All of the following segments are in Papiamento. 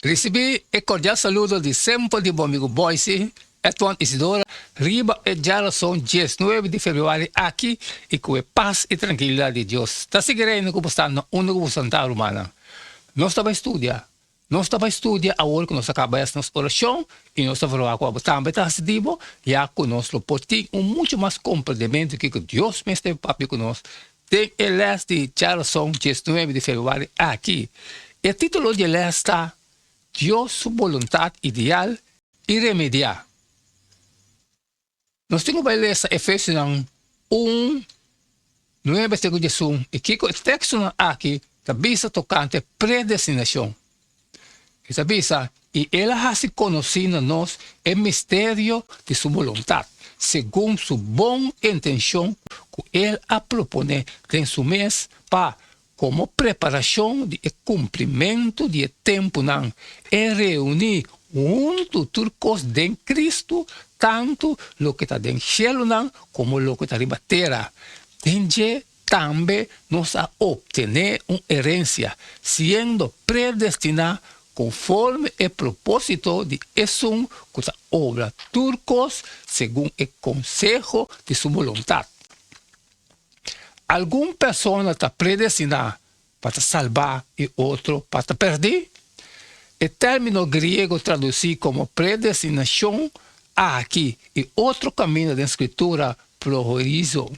Risibí e kordial saludo di semper di bo amigu Boyce Edwin Isidora riba e djarason diesnuebe di februari aki i ku e pas i trankilidat di Dios ta sigui reina ku bo sta na unda ku bo santá rumannan. Nos ta bai studia. Nos ta bai studia awor ku nos a kaba es nos orashon i nos ta verwagt ku abo tambe ta hasi di bo ya ku nos lo por tin un muchu mas komprendementu kiko Dios mester papia ku nos Den e les di djarason diesnuebe di februari aki, e titulo di e les ta Dios su boluntat ideal i remediá. Nos tin ku bai lesa Efesionan un, nuebe te ku diesun i kiko e tekstonan aki ta bisa tokante predestinashon. E ta bisa, I el a hasi konosí na nos e misterio di su boluntat, segun su bon intenshon ku el a proponé den su mes pa, komo preparashon di e kumplimentu di e tempunan, e reuní huntu tur kos den Kristu, tantu loke ta den shelunan komo loke ta riba tera. Den dje Tambe nos a obtené un herencia, siendo predestiná conforme e propósito di Esun cu ta obra tur cos segun e conseho di su boluntad. Algun persona ta predestiná pa ta salbá i otro pa ta perdí. E término griego traducí como predestinacion aki i otro caminda den Scritura Prohorizo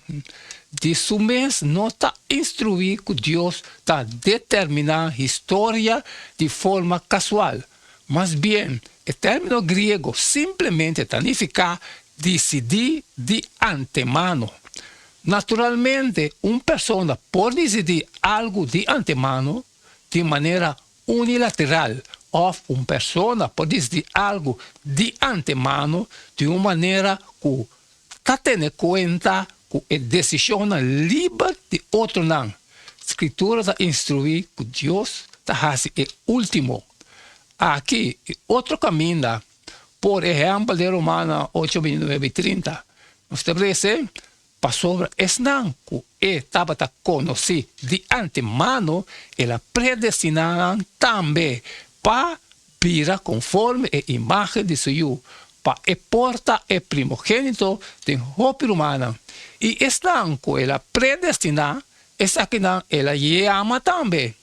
di su mes no ta instruí ku Dios ta determiná historia di forma kasual. Mas bien, e término griego simplemente ta nifiká disidí di antemano. Naturalmente, un persona por disidí algu di antemano di manera unilateral òf un persona por disidí algu di antemano di un manera ku ta tene kuenta ku e desishonnan liber di otronan. Skritura ta instruí ku Dios ta hasi e último. Aki i otro kaminda, por ehèmpel den Romanonan ocho, bintinuebe i trinta, nos ta lesa, Pasobra esnan ku e tabata konosí di antemano, el a predestiná nan tambe pa bira konforme e imágen di su Yu, pa e por ta e primogénito den hopi rumannan. I esnan ku el a predestiná, esakinan el a yama tambe,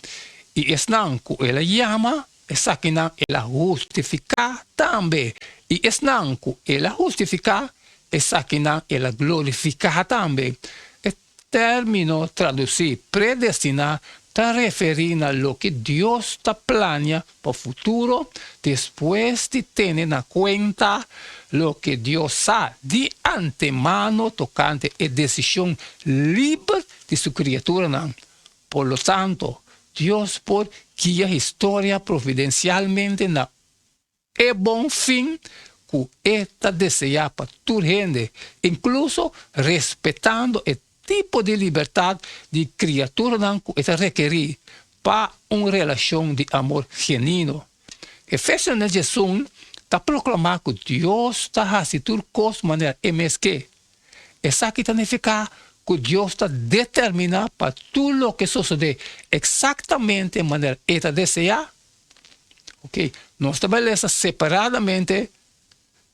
i esnan ku el a yama, esakinan el a hustifiká tambe, i esnan ku el a hustifiká, esakinan el a glorifiká tambe. E término tradusí predestiná ta referí na loke Dios ta plania pa futuro despues di tene na kuenta loke Dios sa di antemano tokante e desishon liber di su kriaturanan. Por lo tanto, Dios por guia historia providensialmente na e bon fin ku e ta deseá pa tur hende, inkluso respetando e tipo di libertat di kriaturanan ku e ta rekerí pa un relashon di amor genuino. Efesionan diesun ta proklamá ku Dios ta hasi tur kos manera e mes ke. Esaki ta nifiká ku Dios ta determiná pa tur loke sosodé eksaktamente manera e ta deseá. Ok, nos ta bai lesa separadamente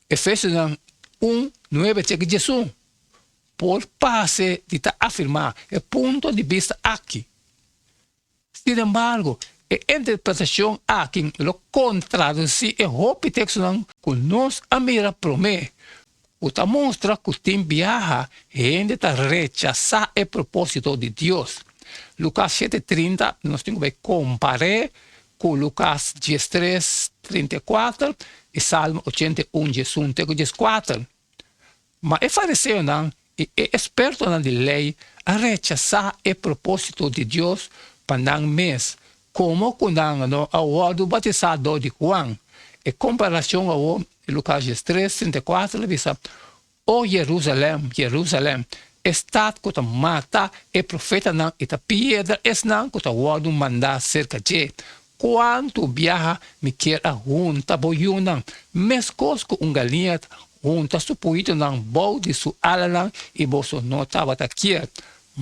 Efesionan un, nuebe te ku diesun. Por parse di ta afirmá e punto di bista aki. Sin embargo, e interpretashon aki lo kontradusí e hopi tekstonan ku nos a mira promé, ku ta mustra ku tin biaha hende ta rechasá e propósito di Dios. Lukas shete trinta, nos tin ku bai kompar'é ku Lukas diestres, 34 i Salmo 81, 11 te ku 14. Ma e fariseonan i e ekspertonan di lei a rechasá e propósito di Dios pa nan mes, komo ku nan no a wòrdu batisá dor di Huan. E komparashon awor, Lukas 13, 34 ta bisa, O Jerusalèm, Jerusalèm, e stat ku ta mata e profetanan i ta piedra esnan ku ta wòrdu mandá serka dje! Kuantu biaha mi kier a hunta bo yunan, meskos ku un galiña ta hunta su puitonan bou di su alanan, i boso no tabata kier.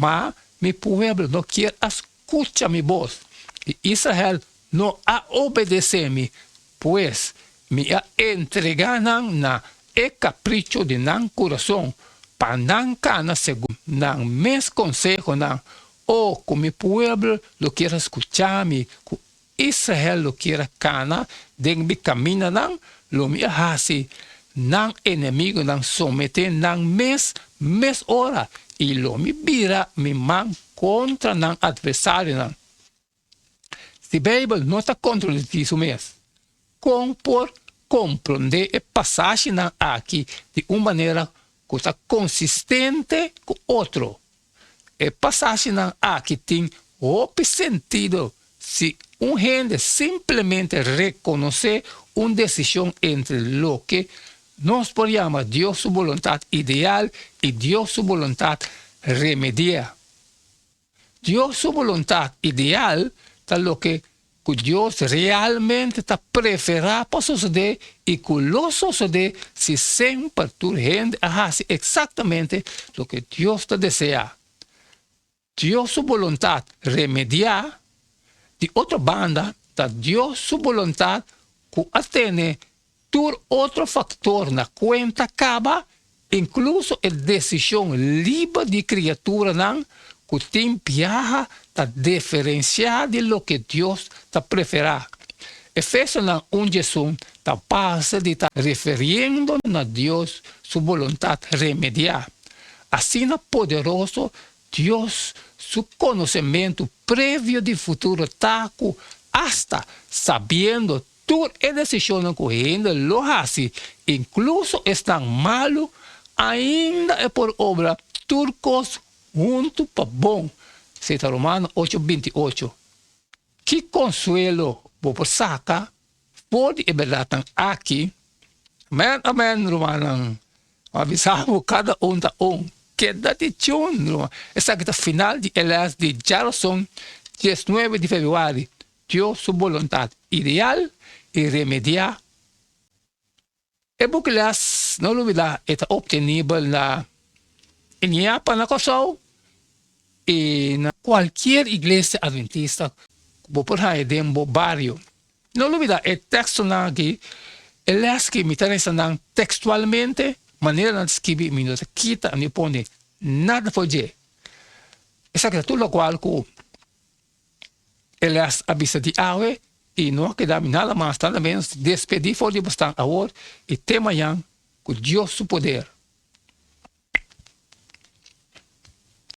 Ma mi pueblo no kier a skucha mi bos, i Israel no a obedesé mi. Pues, mi a entregá nan na e kapricho di nan kurason, pa nan kana segun nan mes konsehonan. O, ku mi pueblo lo kier a skucha mi, ku Israel lo kier a kana den mi kamindanan, lo mi a hasi nan enemigunan someté nan mes mes ora, i lo mi bira mi man kontra nan atversarionan. Si Beibel no ta kontradisí su mes, kon por komprondé e pasashinan aki di un manera ku ta konsistente ku otro? E pasashinan aki tin hopi sentido si un hende simplemente rekonosé un desishon entre loke nos por yama Dios su boluntat ideal i Dios su boluntat remediá. Dios su boluntat ideal ta loke ku Dios realmente ta preferá pa sosodé i ku lo sosodé si semper tur hende a hasi eksaktamente loke Dios ta deseá. Dios su boluntat remediá, di otro banda, ta Dios su boluntat ku a tene Tur otro faktor na kuenta kaba, inkluso e desishon liber di kriaturanan ku tin biaha ta diferensiá di loke Dios ta preferá. Efesonan un djesun ta parse di ta referiendo na Dios su boluntat remediá. Asina poderoso Dios su konosementu previo di futuro ta ku asta sabiendo Tur e desishonnan ku hende lo hasi, inkluso esnan malu, ainda e por obra tur kos huntu pa bon, esei ta Romano ocho 28. Ki konsuelo bo por saka for di e bèrdatnan aki? Amen, amen, rumannan. Mi a bisa bo kada un ta un. Keda di tune, ruman. Esaki ta final di e lès di djaroson 19 di februari. Dios su boluntat ideal i remediá e buki les. No lubidá e ta optenibel na Iniapa na Kòrsou i na kualkier iglesia adventista ku bo por haña den bo bario. No lubidá e tekstonan aki, e les ki mi ta resa nan tekstualmente, manera nan ta skibi mi no ta kita ni pone nada for dje. Esaki ta tur lokual ku Elias a bisa di awe i no a keda mi nada mas nada menos di despedí for di bosnan awor i te mañan ku Dios su poder.